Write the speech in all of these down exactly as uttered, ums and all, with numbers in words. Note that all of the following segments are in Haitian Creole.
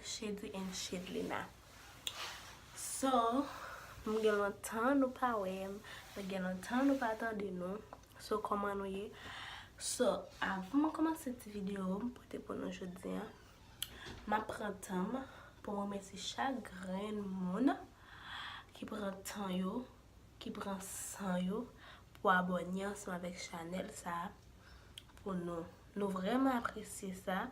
Shady and Shadlina. So, m gen lontan nou pa wè m, m gen lontan nou pa tande nou. So, kòman nou ye? So, avan m kòmanse ti videyo m pote pou nou jodi a, m ap pran tan m pou m remèsye chak grenn moun ki pran tan yo, ki pran san yo pou abòne ansanm avèk chanèl sa a pou nou. Nou vrèman apresye sa.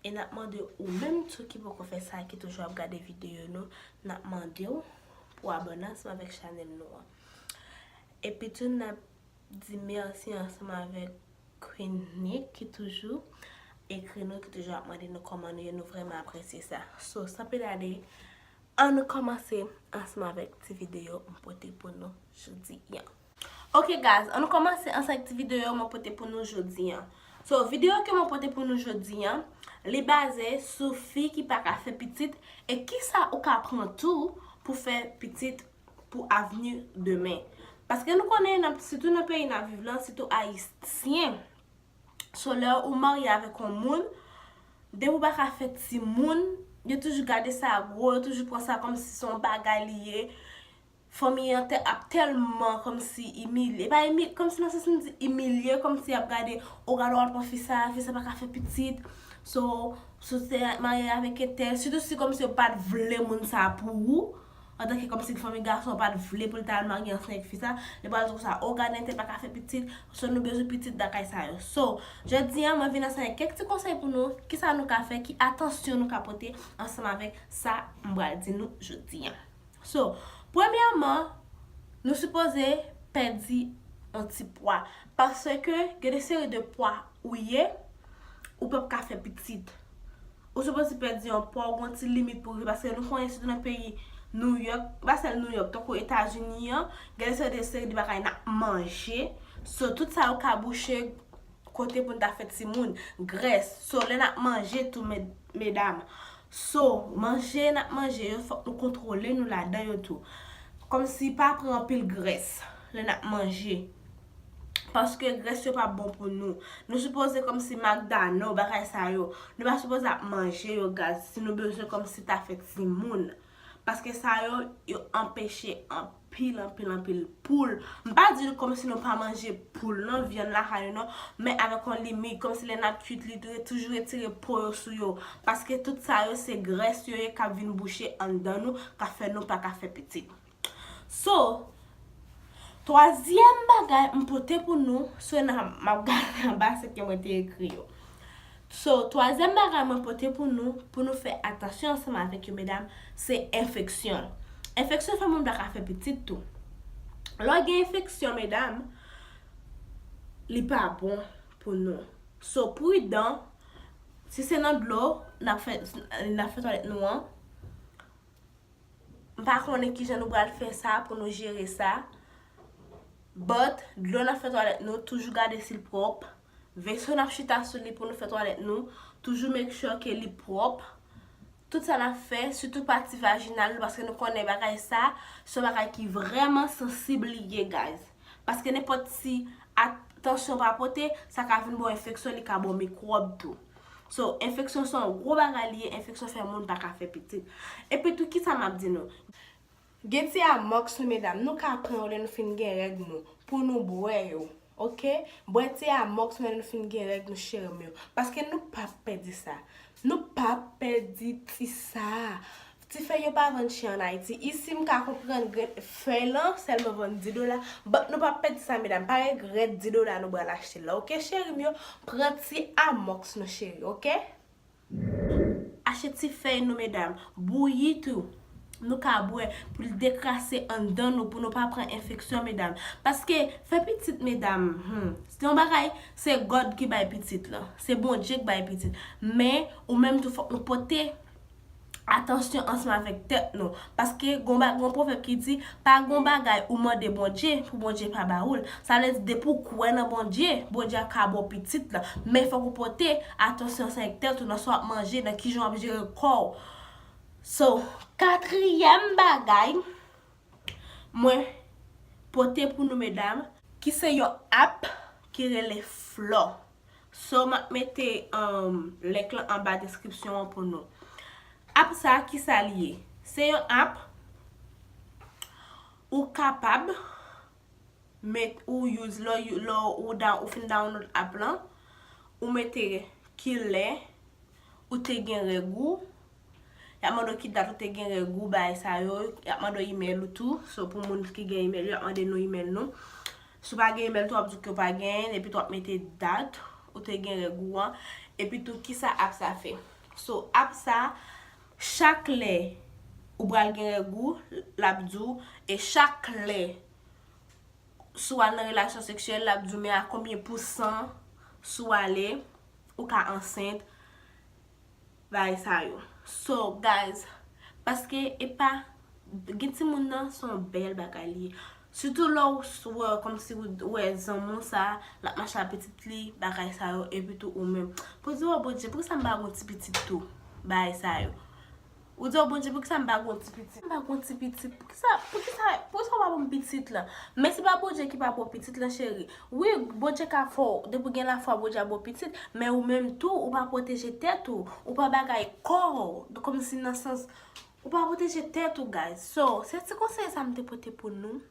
E n ap mande ou menm tou ki poko fè sa, ki toujou ap gade videyo nou, n ap mande w pou abòne ansanm avèk chanèl nou an. Epi tou, n ap di mèsi ansanm avèk Queen Nick ki toujou ekri nou, ki toujou ap mande nou kòman nou ye, nou vrèman apresye sa. So, san pèdi tan, ann kòmanse ansanm avèk ti videyo m pote pou nou jodi a. Ok guys, ann kòmanse ansanm avèk ti videyo mwen pote pou nou jodi a. So, videyo ke mwen pote pou nou jodi a, li baze sou fi ki pa ka fè pitit e kisa ou ka pran tou pou fè pitit pou avni demen. Paske nou konnen, n ap, sitou nan peyi n ap viv lan, sitou ayisyen, so lè ou marye avèk yon moun, depi w pa ka fè timoun, yo toujou gade sa gwo, yo toujou pran sa kòmsi se yon bagay li ye. Fanmi an tè-, ap tèlman kòmsi imilye, pa imilye, kòmsi nan sans m di imilye, kòmsi y ap gade, o gade w al pran fi sa, fi sa pa ka fè pitit. So, si w te marye avèk entèl, sitou si kòmsi yo pa t vle moun sa pou ou, antanke kòmsi fanmi gason pa t vle pou l ta al marye ansanm ak fi sa, li pral di w sa, o gade entèl pa ka fè pitit, so nou bezwen pitit bagay sa yo. So, jodi a, mwen vin ansanm avèk kèk ti konsèy pou nou, kisa nou ka fè, ki atansyon nou ka pote ansanm avèk sa m pral di nou jodi a. So, premyèman, nou sipoze pèdi yon ti pwa. Paske gen de seri de pwa ou ye, ou p ap ka fè pitit. Ou sipoze pèdi yon pwa, ou gen yon ti limit pou rive. Paske nou konnen sitou nan peyi New York, pa sèl New York, tankou Etazini an, gen de seri de, seri de bagay n ap manje. So, tout sa yo ka bouche kote pou n ta fè timoun, grès. So, lè n ap manje tou, med-, medam. So, manje n ap manje yo, fòk nou kontwole nou ladan yo tou. Kòmsi pa pran anpil grès lè n ap manje. Paske grès yo pa bon pou nou. Nou sipoze kòmsi McDonald, bagay sa yo. Nou pa sipoze ap manje yo, guys, si nou bezwen kòmsi ta fè timoun. Paske sa yo, yo anpeche anpil, anpil, anpil poul. M pa di nou kòmsi nou pa manje poul, non, vyann lakay yo, non. Men avèk yon limit, kòmsi lè n ap kuit li, tou, toujou retire po yo sou yo. Paske tout sa yo, se grès yo ye k ap vin bouche anndan nou, k ap fè nou pa ka fè pitit. So, twazyèm bagay m pote pou nou, so nan, m ap gade anba sa ke mwen te ekri yo. So, twazyèm bagay mwen pote pou nou, pou nou fè atansyon ansanm avèk yo, medam, se enfeksyon. Enfeksyon fè moun pa ka fè pitit tou. Lè w gen enfeksyon, medam, li pa bon pou nou. So, pridan, si se nan dlo n ap fè, n ap fè twalèt nou an, m pa konnen kijan nou pral fè sa pou nou jere sa. But, dlo n ap fè twalèt nou, toujou gade si l pwòp. Veso n ap chita sou li pou nou fè twalèt nou, toujou make sure ke li pwòp. Tout sa n ap fè, sitou pati vajinal nou, paske nou konnen bagay sa, se yon bagay ki vrèman sansib li ye, guys. Paske nenpòt ti atansyon pa pote, sa ka vin ba w enfeksyon, li ka ba w mikwòb tou. So, enfeksyon se yon gwo bagay li ye, enfeksyon fè moun pa ka fè pitit. Epi tou, kisa m ap di nou? Gen ti amòks nou, medam, nou ka pran yo lè nou fin gen règ nou, pou nou bwè yo, ok? Bwè ti amòks nou lè nou fin gen règ nou, cheri m yo. Paske nou p ap pèdi sa. Nou p ap pèdi ti sa. Ti fèy yo pa vann chè ann Ayiti. Isi, m ka konprann grenn fèy lan sèlman vann dis dola. But nou p ap pèdi sa, medam. Pa regrèt dis dola nou pral achte l la, ok, cheri m yo? Pran ti amòks nou, cheri, ok? Achte ti fèy nou, medam. Bouyi tou. Nou ka bwè pou l dekrase anndan nou, pou nou pa pran enfeksyon, medam. Paske fè pitit, medam, hmm, se yon bagay, se God ki bay pitit lan. Se Bondye ki bay pitit. Men, ou menm tou, fòk nou pote atansyon ansanm avèk tèt nou. Paske gon ba-, gon pwovèb ki di, pa gon bagay ou mande Bondye pou Bondye pa ba ou l. Sa vle di, depi w kwè nan Bondye, Bondye ap ka ba w pitit lan. Men fòk ou pote atansyon ansanm avèk tèt ou nan sa w ap manje, nan kijan w ap jere kò w. So, katriyèm bagay mwen pote pou nou, medam, ki se yon app ki rele Flo. So, m ap mete, um, link lan anba deskripsyon an pou nou. App sa, kisa l ye? Se yon app ou kapab met, ou use, lè ou, lè ou, da, ou fin download app lan, ou mete kilè ou te gen règ ou, y ap mande w ki dat ou te gen règ ou, bagay sa yo, y ap mande w email ou tou, so pou moun ki gen email, y ap mande nou email nou. Si w pa gen email tou, w ap di ke w pa genyen, epi tou w ap mete dat ou te gen règ ou an, epi tou kisa app sa fè. So, app sa, chak lè ou pral gen règ ou, l ap di w, e chak lè si w al nan relasyon seksyèl, l ap di w, men a konbyen pousan, si w ale, ou ka ansent, bagay sa yo. So, guys, paske e pa, gen timoun nan, se yon bèl bagay li ye. Sitou lè w s-, wè, kòmsi w wè zanmi w sa, l ap mache ak pitit li, bagay sa yo, epi tou ou menm. Poze w, Bondye, poukisa m pa gon ti pitit tou, bagay sa yo. Ou di, "O Bondye, poukisa m pa gon ti pitit? M pa gon ti pitit. Poukisa, poukisa, poukisa w pa ban m pitit lan?" Men se pa Bondye ki pa ba w pitit lan, cheri. Wi, Bondye ka fè w, depi w gen lafwa, Bondye ap ba w pitit. Men ou menm tou, ou pa pwoteje tèt ou. Ou pa bagay kò w. Kòmsi nan sans, ou pa pwoteje tèt ou, guys. So, se ti konsèy sa m te pote pou nou.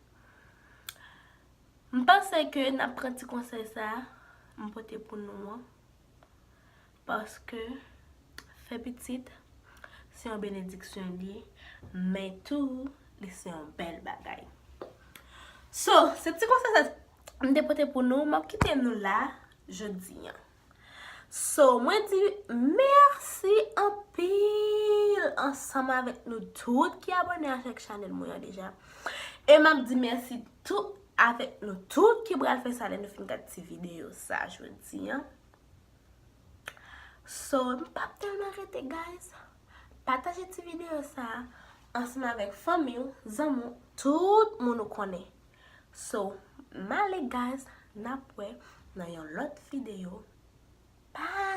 M panse ke n ap pran ti konsèy sa a m pote pou nou an. Paske fè pitit, se yon benediksyon li ye, men tou, li se yon bèl bagay. So, se ti konsèy sa m te pote pou nou, m ap kite nou la jodi an. So, mwen di mèsi anpil ansanm avèk nou tout ki abòne avèk chanèl mwen an deja. E m ap di mèsi tou avèk nou tout ki pral fè sa lè nou fin gad ti videyo sa jodi an. So, m p ap tèlman rete, guys. Pataje ti videyo sa ansanm avèk fanmi w, zanmi w, tout moun ou konnen. So, m ale, guys, n ap wè nan yon lòt videyo. Bye!